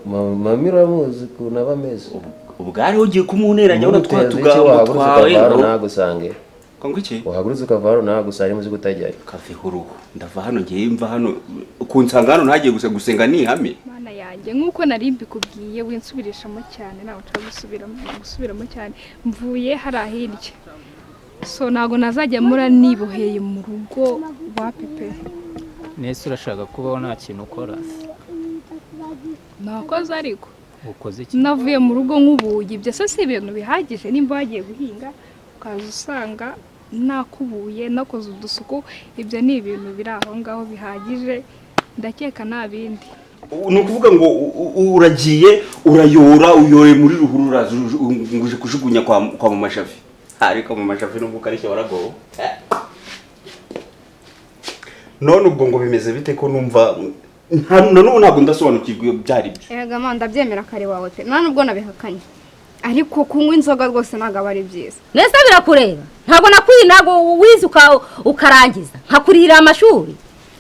Mami uramuzi ukuntu aba ameze. Ubwari ugiye kumuneranya urabona twa Umuteza iki tugambo wahagurutse twawe ukava hano ngo ntagusange? Ngo iki? Wahagurutse ukava hano ntagusange, muzi kutajyayo. Kaveho uruhu, ndava hano ngiye mva hano kunsanga hano ntagiye gusa gusenga ni ihame. Mana yanjye, nk'uko nari mbikubwiye winsubirishamo cyane, ntabwo nshaka gusubiramo cyane, mvuye hariya hirya, so ntabwo nazajya mura niboheye mu rugo wa pepe. Nese urashaka kubaho nta kintu ukora? Nakoze ariko. Ukoze iki? Navuye mu rugo nk'ubuye, ibyo se si ibintu bihagije? Nimba wagiye guhinga ukaza usanga nakubuye nakoze udusuku, ibyo ni ibintu biri aho ngaho bihagije, ndakeka nta bindi. Ni ukuvuga ngo uragiye urayora, uyoye muri ruhurura uje kujugunya kwa mama Shafi. Ariko mama Shafi nubwo ukarishya waragowe. None ubwo ngo bimeze bite ko numva na n'ubu ntabwo ndasobanukirwa iyo byari byo? Erega mama, ndabyemera kare wawe pe, nta nubwo nabihakanye, ariko kunywa inzoga rwose ntabwo aba ari byiza. Nese birakureba, ntabwo nakwiye, ntabwo wize ukarangiza nkakurihira amashuri.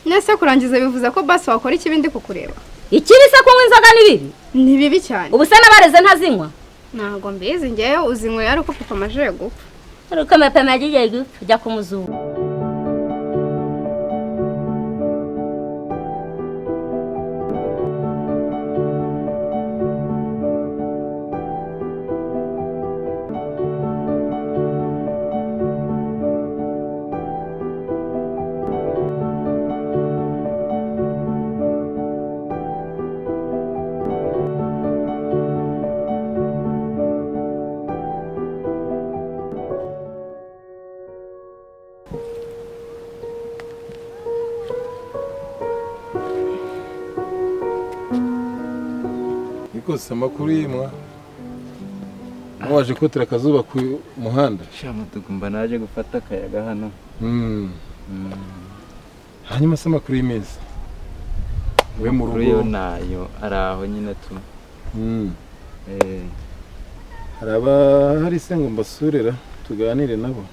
Nese kurangiza bivuze ko basi wakora ikibi ndi kukureba? Ikibi se kunywa inzoga ni bibi? Ni bibi cyane. Ubu se n'abareze ntazinywa? Ntabwo mbizi, ngewe uzinyweye ariko papa amajije gupfa. Ariko papa amajije gupfa, jya kumuzura. Rwose amakuru y'imwa waje kotera akazuba ku muhanda. Sha mutugu, naje gufata akayaga hano. Hanyuma se amakuru y'iminsi we mu rugo? Yo nayo araho nyine tu. Haraba hari se ngo mbasurera tuganire nabo?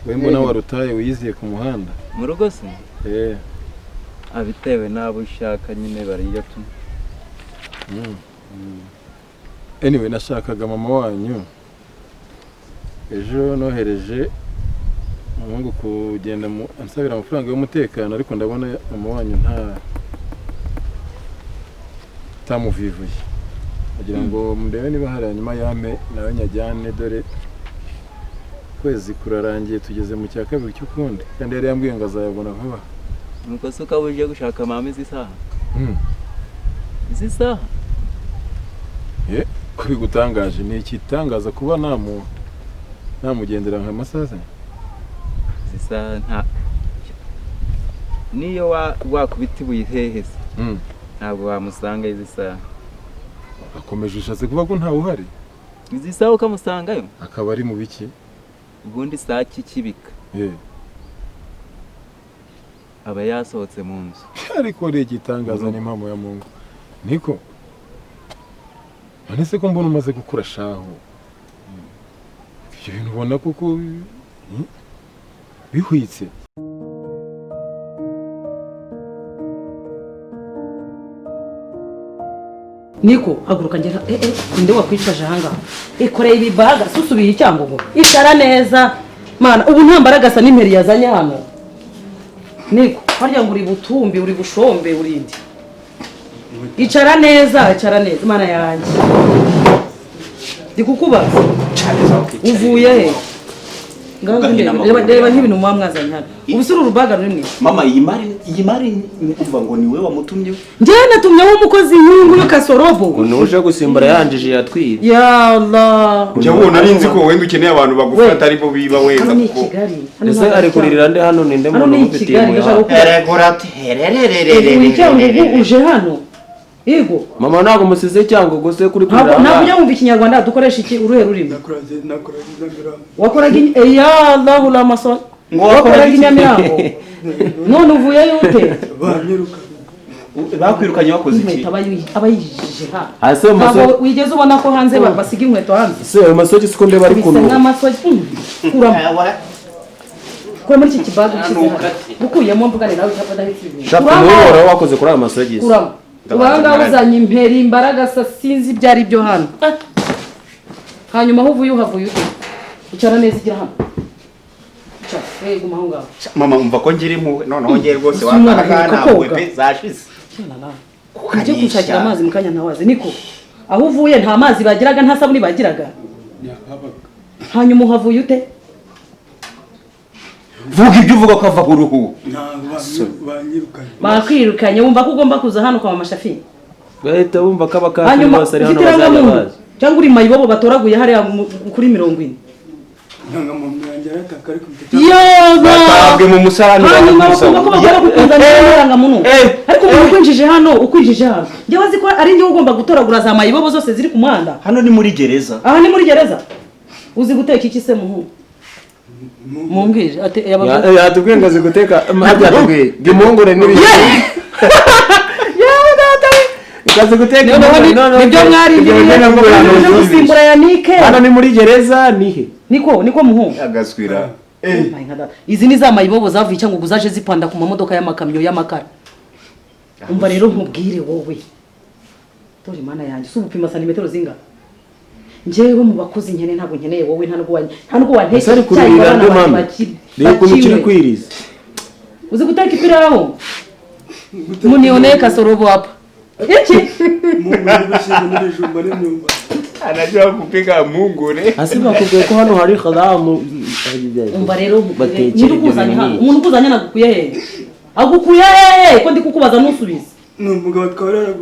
We mbona warutaye wiyiziye ku muhanda. Mu rugo se? Abitewe n'abo ushaka nyine bariyo tu. Anyway, nashakaga mama wanyu. Ejo nohereje umuhungu kugenda ansabira amafaranga y'umutekano, ariko ndabona mama wanyu nta tamuvivuye. Agira ngo murebe niba hari hanyuma yame nawe nyajyane, dore kwezi kurarangiye tugeze mu cya kabiri cy'ukundi, kandi yari yambwiye ngo azayabona vuba. Nuko se ukaba uje gushaka mama izi saha? Izi saha? Ko bigutangaje ni ikitangaza kuba namugendera nka masaza? Izi saha nta niyo wakubita ibuye hehe se ntabwo wamusanga izi saha. Akomeje ushatse kuvuga ko ntawe uhari? Izi saha ukamusangayo? Akaba ari mu biki? Ubundi saa kikibika aba yasohotse mu nzu. Ariko ni igitangaza n'impamo ya Mungu. Niko none se ko mbona umaze gukura shaho, ibyo bintu ubona kuko bihwitse? Niko haguruka ngera nde wakwicaje ahangaha ikoreye ibibaga susubiye icyangogo icara neza mana, ubu nta mbaraga asa n'imperi yazanye hano. Niko harya ngo uri butumbi uri bushombe urindi, icara neza, icara neza mana yanjye, ndikukubaza uvuye he? Reba nk'ibintu muba mwazanye hano, ubu si uru rubaga runini. Mama, iyi mari umva ngo ni we wamutumye? Njyewe natumyeho umukozi nk'uyu nguyu Kasorobo. Unuje gusimbura yanjije yatwibye. Ya Allah. Njye ubona ari nzi ko wenda ukeneye abantu bagufata aribo biba wenda Hano ni i kuko Kigali. Ese ari kuririra nde hano? Ninde Hano muntu ni i umufitiye Kigali, impuhwe? ndashaka Erererererererererere. Icyangugu uje hano. Yego. Mama ntabwo musize Cyangugu se kuri kurira? Ntabwo ujya wumva ikinyarwanda, dukoresha iki uruhe rurimi? Wakoraga ya Allahu la maso. Wakoraga i Nyamirambo. None uvuyeyo ute? Bakwirukanye wakoze iki? Inkweto aba yijije hano. Ase Ntabwo wigeze ubona ko hanze basiga inkweto hanze? Se ayo masogi siko ndeba ari Bisa kunuka. nk'amasogi. Kuramo. Kura muri iki kibaga ushyize hano. Ukuyemo mvugane nawe cyangwa adahetse ibintu. Shaka Kuramo. n'ubu wakoze kuri ayo masogi. Kuramo. Ubanga uzanye imperi imbaraga sa sinzi ibyo ari byo hano. Hanyuma aho uvuye uhavuye ute? Icara neza igira hano. Icara, guma aho ngaho. Mama umva ko ngiri mu noneho ngiye rwose wakana pe zashize. Ujye kunshakira amazi mu kanya ntawaze niko. Aho uvuye nta mazi bagiraga nta sabuni bagiraga. Hanyuma uhavuye ute? Vuga ibyo uvuga ko ava uruhu. Bakwirukanye wumva ko ugomba kuza hano kwa mama Shafi. Bahita bumva ko abakafiri bose ari hano bazajya baza. Cyangwa uri mayibobo batoraguye hariya kuri 40. Batabwe mu musarani hanyuma ko bagora kukuzanira indangamuntu. Ariko umuntu ukwinjije hano ukwinjije hano. Njye wazi ko ari njye ugomba gutoragura za mayibobo zose ziri ku muhanda. Hano ni muri gereza. Aha ni muri gereza. Uzi guteka iki se muhu? Mumbwije ate yatubwiye ngo azi guteka yatubwiye gimungure n'ibiki. Yewe data we kazi guteka nibyo mwari ndiriye gusimbura yanike. Hano ni muri gereza nihe? Niko niko muhungu agaswira. Izi ni za mayibobo zavuye cyangwa guzaje zipanda ku mamodoka y'amakamyo y'amakara. Umva rero nkubwire wowe. Dore mana yanjye si ubupima santimetero zinga. Njyewe mu bakozi nkene ntabwo nkeneye wowe nta nubwo nta nubwo wanteke cyangwa abana bakiri. Rero kiri kwiriza. Uzi guteka ipirawu? Munionee kasorobo hapa. Iki? Mungu n'ibishyimbo n'ibijumba n'imyumbati. Anajua kupika mungure. Asiba bakubwiye ko hano hari khadamu. Umva rero nyiri kuzanya hano. Umuntu ukuzanya nagukuye he? Agukuye he? Ko ndi kukubaza ntusubize. Ni umugabo twarara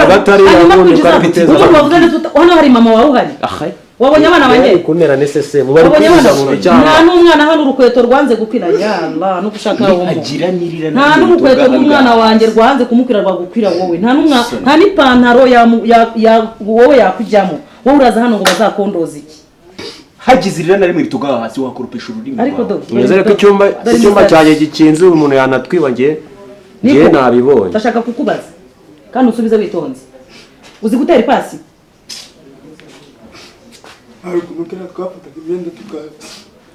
batari abone ko biteza. Hano hari mama wawe uhari. Wabonye abana banjye? Kuntera nesese mu bari kuza mu cyangwa. Nta n'umwana hano urukweto rwanze gukwira ya Allah no gushaka wowe. Agira nirira. Nta n'urukweto rw'umwana wanjye rwanze kumukwira rwagukwira wowe. Nta n'umwana nta n'ipantaro ya wowe yakujyamo. Wowe uraza hano ngo bazakondoza iki? Hagize irira na rimwe ritugaha hasi wakoropesha ururimi. Ariko do. Nizere ko icyumba cyanjye gikinze umuntu yanatwibagiye. Ngiye nabibonye. Ndashaka kukubaza. Kandi usubize witonze. Uzi gutera ipasi? Hari ukuntu kera twafataga imyenda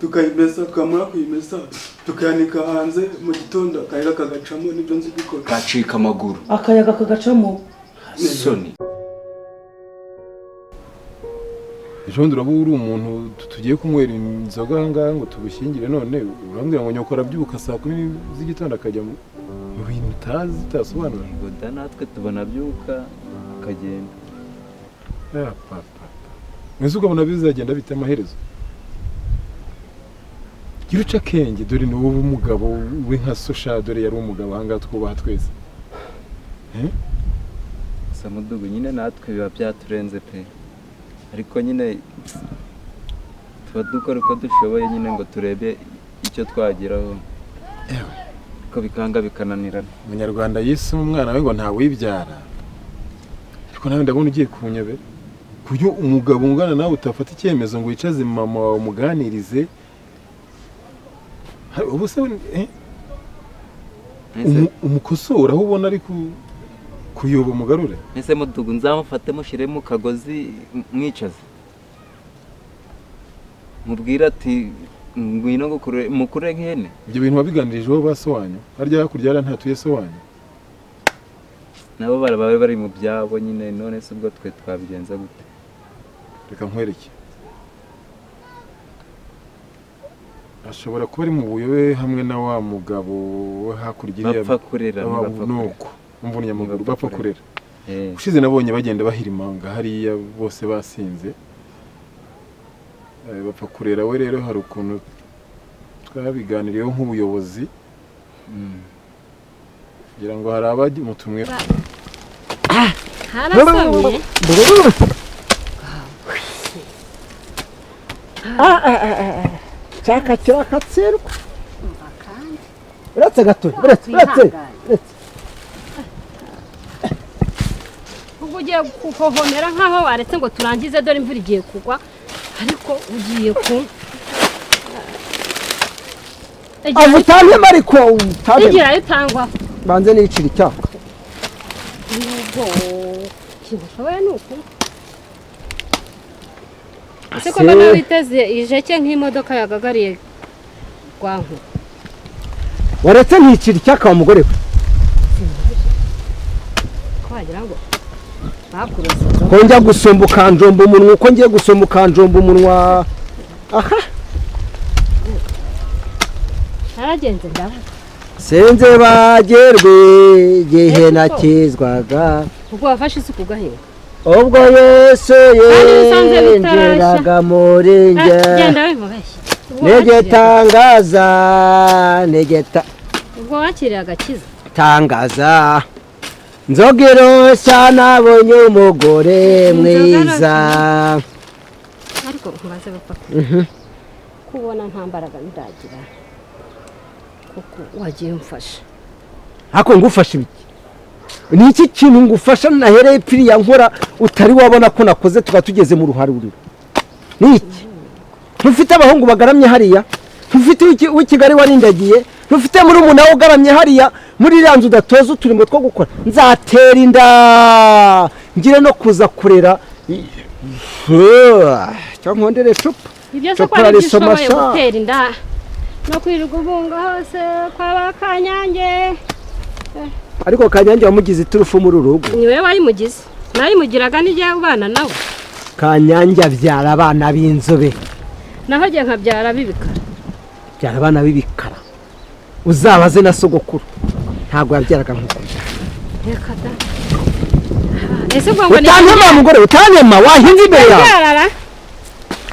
tukayimesa twamara kuyimesa tukayanika hanze mu gitondo akayaga kagacamo nibyo nzi gukora. Gacika amaguru. Akayaga kagacamo. Soni. Ejo uraba uri umuntu tugiye kunywera inzoga aha ngaha ngo tugushyingire none urambwira ngo nyoko arabyuka saa 10 z'igitondo akajya mu bintu utazi utasobanura. Ngo da natwe tubona abyuka akagenda. Papa. Mwese ukabona bizagenda bite amaherezo? Gira uca akenge dore ni wowe umugabo we nka Sosha dore yari umugabo aha ngaha twubaha twese. Samudugu nyine natwe biba byaturenze pe. Ariko nyine tuba dukora uko dushoboye nyine ngo turebe icyo twageraho. Ko bikanga bikananirana. Umunyarwanda yise umwana we ngo ntawibyara. Ariko nawe ndabona ugiye kunyebe. Kuyo umugabo ungana nawe utafata icyemezo ngo wicaze mama wawe umuganirize. Ubu se umukosora aho ubona ari kuyoba umugarure. Ese mudugu nzamufate mushire mu kagozi mwicaze. Mubwira ati ngwino ngukure mukure nkene. Ibyo bintu wabiganirije bo baso wanyu. Harya hakurya yara ntatuye so wanyu. Nabo barabaye bari mu byabo nyine none se ubwo twe twabigenza gute? Reka nkwereke. Ashobora kuba ari mu buyobe hamwe na wa mugabo we hakurya iriya bapfa kurera nuko umvunnye amaguru bapfa kurera. Ushize nabonye bagenda bahirimanga hariya bose basinze. Bapfa kurera we rero hari ukuntu twabiganiriyeho nk'ubuyobozi. Ngira ngo hari abamutumwe. Harasomye. Cyaka kirakatsirwa. Uretse gato, uretse. Ubwo ugiye kuhohomera nkaho waretse ngo turangize dore imvura igiye kugwa ariko ugiye ku Amutamye mariko utamye. Igira itangwa. Banze nicira icyaka. Ubwo kintu nuko. Siko mbona witeze ijeke nk'imodoka yagagariye rwanku. Waretse nticira icyaka wa mugore we. Wagira ngo bakuroze. Ko njya gusomba ukanjomba umunwa, uko ngiye gusomba ukanjomba umunwa. Aha. Naragenze ndabona. Senze bagerwe gihe nakizwaga. Ubwo wafashe isuku ugahinga. Ubwo Yesu yinjiraga muri nge. Genda wimubeshye. Negetangaza negeta. Ubwo wakiriye agakiza. Tangaza. Nzogiroshya nabonye umugore mwiza. Ariko nkubaze papa. Kubona nta mbaraga ndagira. Kuko wagiye umfasha. Hako ngufasha ibiki? Ni iki kintu ngufasha nahereye piriya nkora utari wabona ko nakoze tuba tugeze mu ruharuriro? Ni iki? Ntufite abahungu bagaramye hariya? Ntufite w'i Kigali warindagiye? Ntufite muri umuntu ugaramye hariya muri iriya nzu udatoza uturimo two gukora? Nzatera inda ngire no kuza kurera cyangwa nkondere cupa. Ibyo se ko ari ibyo ushoboye gutera inda no kwirirwa ubunga hose kwa Kanyange. Ariko Kanyange wamugize iturufu muri uru rugo. Ni wewe wayimugize. Nayimugiraga nijye ubana nawe. Kanyange abyara abana b'inzobe. Naho jye nkabyara b'ibikara. Byara abana b'ibikara. Uzabaze na sogokuru. Ntabwo yabyaraga nkuko. Reka da. Ese ubwo ngo ni Utantema mugore, utantema wahinze imbere yawe.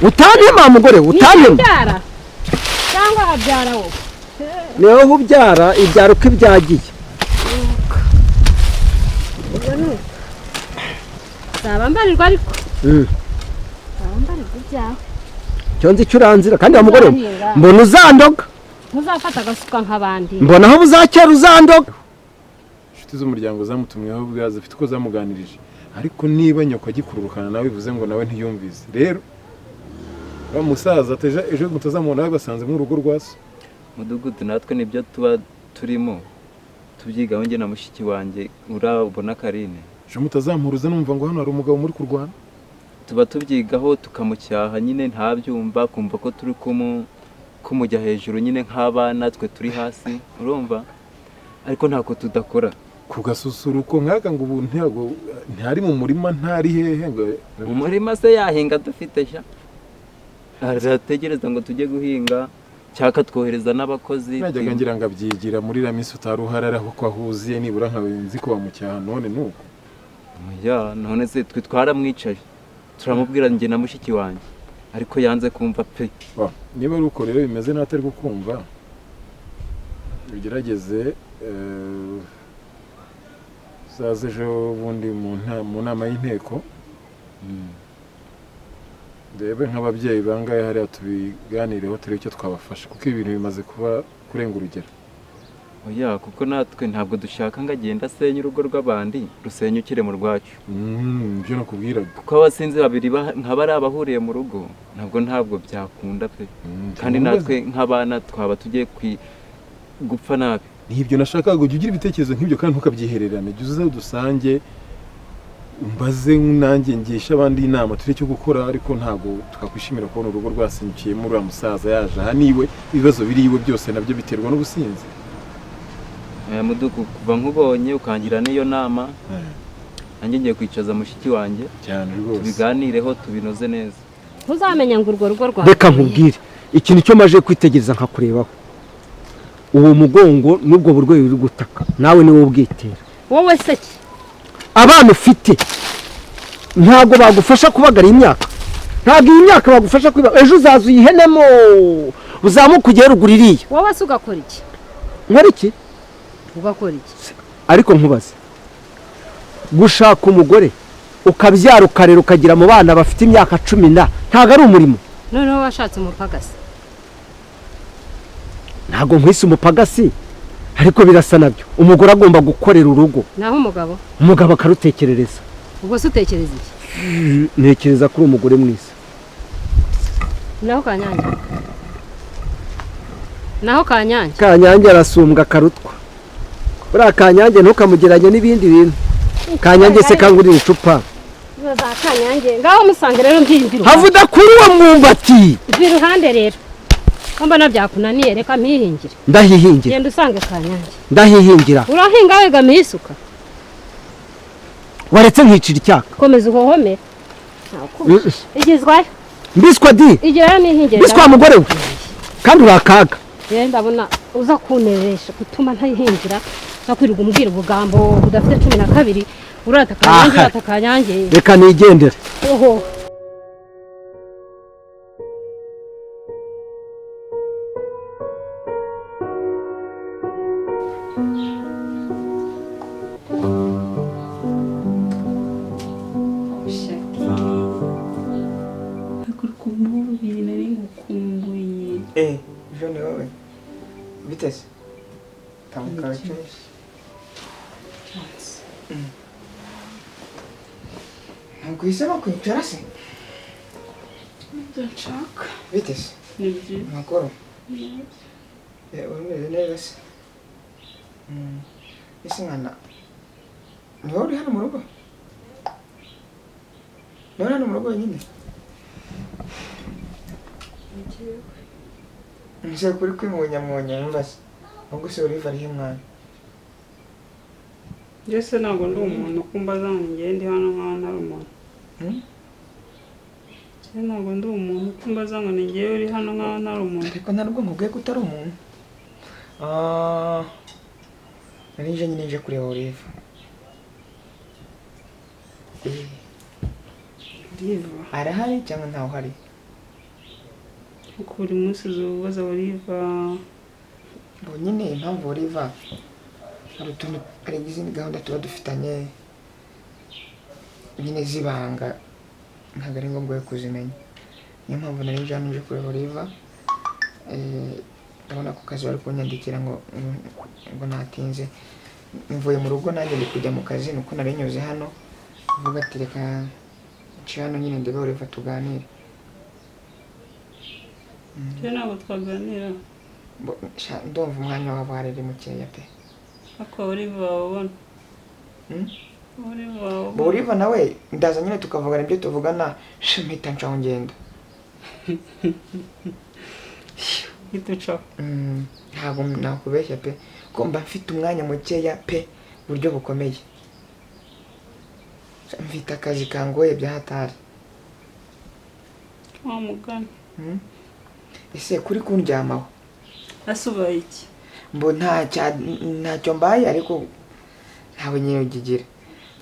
Utantema mugore, utantema. Cyangwa abyara wowe. Ni wowe ubyara, ibyara uko ibyagiye. Nzaba mbarirwa ariko. Nzaba mbarirwa ibyawe. Cyo nzi icyo uranzira kandi wa mugore mbona uzandoga. Ntuzafata agasuka nk'abandi. Mbona aho buzakera uzandoga. Inshuti z'umuryango zamutumweho ubwa zifite uko zamuganirije. Ariko niba nyoko agikururukana nawe bivuze ngo nawe ntiyumvise. Rero wa musaza ateje ejo mutazamubona nawe basanze mu rugo rwa so. Mudugudu natwe nibyo tuba turimo tubyigaho njye na mushiki wanjye urabona Karine. Ejo mutazampuruza numva ngo hano hari umugabo muri kurwana. Tuba tubyigaho tukamucyaha nyine ntabyumva kumva ko turi kumujya hejuru nyine nk'abana twe turi hasi urumva, ariko ntako tudakora. Ku gasusuruko nkaka ngo ubu ntago ntari mu murima ntari hehe ngo mu murima se yahinga dufite sha. Arategereza ngo tujye guhinga cyaka twohereza n'abakozi. Najyaga ngira ngo abyigira muri la minsi utaruharara kuko ahuziye nibura nka nzi ko bamucyaha none nuko. Ya none se twe twaramwicaye turamubwira njye na mushiki wanjye ariko yanze kumva pe. Niba ari uko rero bimeze natari gukumva ugerageze uzaze ejo bundi mu nama y'inteko ndebe nk'ababyeyi bangaye hariya tubiganireho turebe icyo twabafasha kuko ibintu bimaze kuba kurenga urugero. Oya kuko natwe ntabwo dushaka ngo agenda asenya urugo rw'abandi rusenyukire mu rwacu. Ibyo nakubwiraga. Kuko abasinzi babiri nk'aba ari abahuriye mu rugo ntabwo byakunda pe. Kandi natwe nk'abana twaba tugiye gupfa nabi. Nibyo nashakaga ujye ugira ibitekerezo nk'ibyo kandi ntukabyihererane. Jya uza dusange mbaze nanjye ngisha abandi inama turi cyo gukora, ariko ntago tukakwishimira kubona urugo rwasenyukiyemo uriya musaza yaje aha niwe ibibazo biri iwe byose nabyo biterwa n'ubusinzi. Mudugu kuva nkubonye ukangira n'iyo nama nanjye ngiye kwicaza mushiki wanjye cyane rwose tubiganireho tubinoze neza. Ntuzamenya ngo urwo rugo rwawe. Reka nkubwire ikintu cyo maje kwitegereza nkakurebaho. Uwo mugongo n'ubwo burwayi uri gutaka nawe niwe ubwitera. Wowe se ki? Abana ufite ntabwo bagufasha kubagara imyaka. Ntabwo iyi myaka bagufasha kwiba ejo uzaza uyihenemo uzamuka ugere ruguru iriya. Wowe se ugakora iki? Nkora iki? Ugakora iki? Ariko nkubaze gushaka umugore ukabyara ukarera ukagira mu bana bafite imyaka 10 na ntabwo ari umurimo. Noneho washatse umupagasi. Ntabwo nkwise umupagasi ariko birasa nabyo. Umugore agomba gukorera urugo. Naho umugabo? Umugabo akarutekerereza. Ubwo se utekereza iki? Ntekereza kuri umugore mwiza. Naho Kanyange. Naho Kanyange. Kanyange arasumbwa karutwa. Uriya Kanyange ntukamugeranye n'ibindi bintu. Kanyange se kangurira icupa. Za Kanyange ngaho musange rero mpindira. Havuda kuri uwo mwumbati. Mvi iruhande rero. Ko mbona byakunaniye reka mpihingire. Ndahihingira. Genda usange Kanyange. Ndahihingira. Urahinga wegamiye isuka. Waretse nkicira icyaka. Komeza uhohomere. Igizwayo. Mbiswa di. Igerayo n'intingera. Mbiswa mugore we. Kandi urakaga. Yewe ndabona uza kuneresha gutuma ntayihingira. Nakwirirwa umbwira ubugambo budafite 12 urata kanyange urata kanyange. Reka nigendere. Oho. Jeune wowe bitese tambuka wicaye. Ntabwo uhisemo kwicara se? Nibyo nshaka. Bitese? Ni byiza. Amakuru? Urimeze neza se? Ese mwana, ni wowe uri hano mu rugo? Ni wowe uri hano mu rugo wenyine? Nse kuri kwimwonyamwonya yumva se ahubwo se Olive arihe mwana? Njye se ntabwo ndi umuntu kumbaza ngo ngende hano nkaho ntari umuntu. Njye ntabwo ndi umuntu kumbaza ngo ni njyewe uri hano nkaho ntari umuntu. Ariko nta nubwo nkubwiye ko utari umuntu. Nari nje nyine nje kureba Olive. Olive arahari cyangwa ntawe uhari? Uko buri munsi uzubaza Olive. Bo nyine impamvu Olive hari utuntu hari izindi gahunda tuba dufitanye nyine zibanga ntabwo ari ngombwa yo kuzimenya. Niyo mpamvu nari nje hano nje kureba Olive. Ndabona ku kazi bari kunyandikira ngo natinze mvuye mu rugo nanjye ndi kujya mu kazi nuko nari nyuze hano mvuga ati reka nce hano nyine ndebe Olive tuganire. Njye ntabwo twaganira. Ndumva umwanya wabo ari mukeya pe. Ariko Olive wabona. Olive wabona. Olive nawe ndaza nyine tukavugana ibyo tuvugana mpita ncaho ngenda. Ituca. Ntabwo nakubeshya pe ko mba mfite umwanya mukeya pe buryo bukomeye. Mfite akazi kangoye bya hatari. Wa mugani. Ese kuri kundyamaho asubaye iki? Mbo ntacyo mbaye ariko ntawe nyine ugigira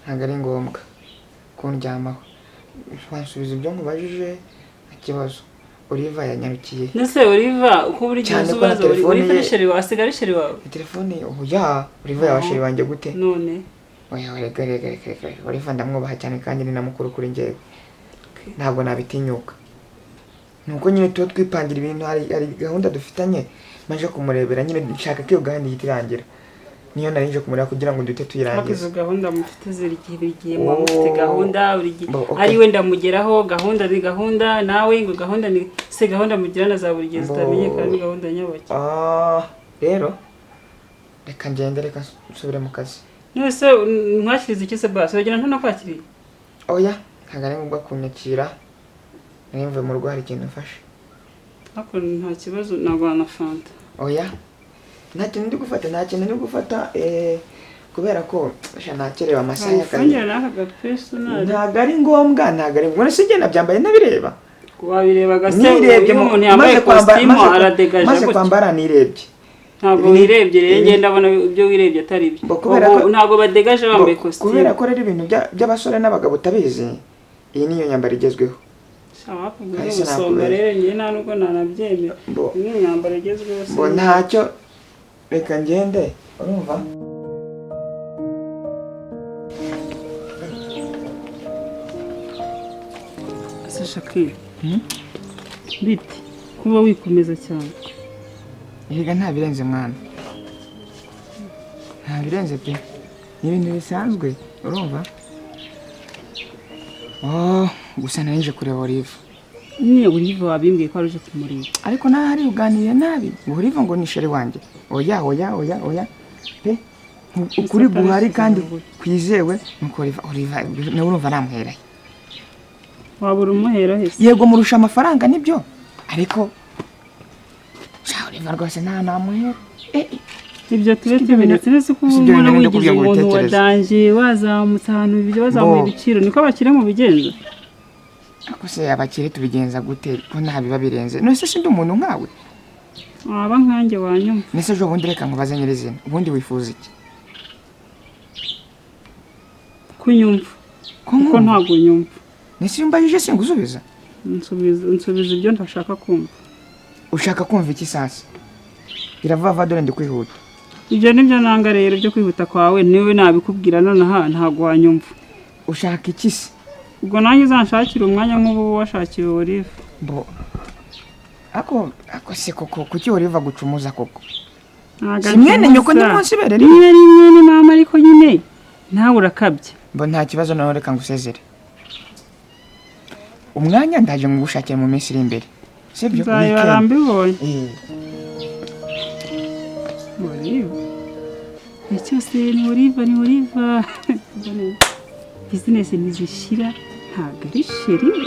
ntabwo ari ngombwa kundyamaho. Wansubiza ibyo nkubajije nta kibazo. Olive yanyarukiye. Nese Olive uko buri gihe uzubaza Olive ni sheri wawe asiga ari sheri wawe? Telefone oya Olive yawe sheri wanjye gute? None oya rega rega rega Olive ndamwubaha cyane kandi ni na mukuru kuri njyewe. Ntabwo nabitinyuka. Nuko nyine tuba twipangira ibintu hari gahunda dufitanye maje kumurebera nyine nshaka ko iyo gahunda ihita. Niyo nari nje kumureba kugira ngo dute tuyirangize. Izo gahunda mufite ziri gihe muba mufite gahunda buri gihe ari wenda mugeraho gahunda ni gahunda nawe ngo gahunda ni se gahunda mugirana za buri gihe zitamenyekana ni gahunda nyabaki. Rero reka ngende reka nsubire mu kazi. Nese nkwakiriza iki se basi wagira nta nakwakiriye? Oya ntabwo ari ngombwa kunyakira. Nimve mu rugo hari ikintu mfashe. Ariko nta kibazo nagwa na fanta. Oya nta kintu ndi gufata nta kintu ndi gufata kubera ko nakerewe amasaha y'akazi. Ntabwo ari ngombwa ntabwo ari ngombwa se njye nabyambaye nabireba. Wabirebaga se iyo umuntu yambaye kositimu aradegaje gutya. Maze kwambara nirebye. Ntabwo wirebye rero njye ndabona ibyo wirebye atari byo. Ntabwo badegaje bambaye kositimu. Kubera ko rero ibintu by'abasore n'abagabo utabizi iyi niyo nyambaro igezweho. Gusonga rero njye nta nubwo nanabyemera. Ni imyambaro igezweho. Bo ntacyo reka ngende urumva. Ese Shakira bite kuba wikomeza cyane? Erega nta birenze mwana, nta birenze pe, ni ibintu bisanzwe urumva. Gusa nari nje kureba Olive. Niyo Olive wabimbwiye ko aruje kumureba. Ariko nawe hari uganiriye nabi. Olive ngo ni sheri wanjye. Oya oya oya oya pe ukuri guhari kandi kwizewe nuko Olive nawe urumva namuheraye. Wabura umuhera he? Yego murusha amafaranga nibyo. Ariko sha Olive rwose nta namuhera. Ibyo tube tubiretse, nese ko Si ibyo ubona bintu wigize ndikubwiye ngo umuntu wa ubitekereze. danje, wazamutse ahantu, ibyo bazamuye Bo. ibiciro, niko abakire mu bigenza. Ariko se abakire tubigenza gute ko nta biba birenze? None se sindi umuntu nkawe? Waba nkanjye wanyumva. Nese ejo bundi reka nkubaze nyirizina, ubundi wifuza iki? Kunyumva, kuko ntabwo unyumva. Nese iyo umbajije singusubiza? Nsubiza ibyo ntashaka kumva. Ushaka kumva iki sasa? Iravuga dore ndi kwihuta. Ibyo nibyo nanga rero byo kwihuta kwawe, niwe nabikubwira nonaha ntabwo wanyumva. Ushaka iki se? Ubwo nanjye uzanshakira umwanya nk'ubu washakiye Olive. Bo ako se koko kuki Olive agucumuza koko? Ntabwo Si mwene nyoko ancumuza. ndi munsi ibere Rimwe rimwe. ni mwene mama, ariko nyine nawe urakabye. Bo nta kibazo, nawe reka ngusezere. Umwanya ndaje ngushakira mu minsi iri imbere. Sibyo? Nzayibara Weekend. mbibonye. Eh. Olive. Cyose ni Olive, ni Olive. Bizinesi ntizishira, ntabwo ari sheri we.